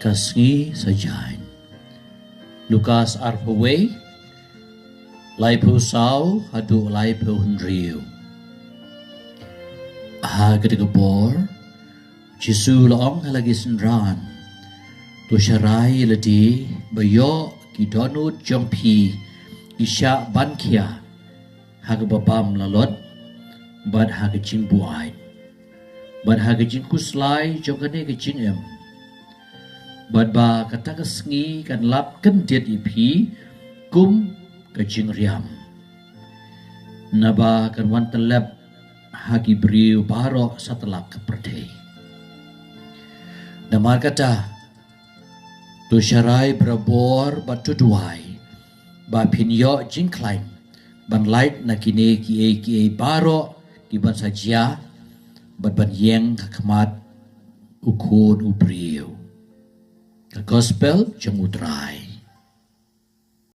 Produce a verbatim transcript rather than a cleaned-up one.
Ka sngi sa jaiñ. Lukas arphew wei, laiphew saw haduh laiphew hynriew. Ha kata ka por, Jisu u la ong ha la ki synran, to sharai ïa lade ba ïoh ki dohnud jong phi ki shah ban khia ha kaba bam lalot, bad ha ka jingbuaid, bad ha ka jingkhuslai jong kane ka jingim, bad ba kata ka sngi kan lap kyndit ïa phi kum ka jingriam, naba kan wan tyllep ha ki briew baroh satlak ka pyrthei. Namar kata, to sharai barabor bad to duwai ba phin ïoh jingkhlaiñ ban lait na kine kiei kiei baroh kiban sa jia, bad ban ïeng ha khmat u Khun u briew. Ka Gospel jong u Trai.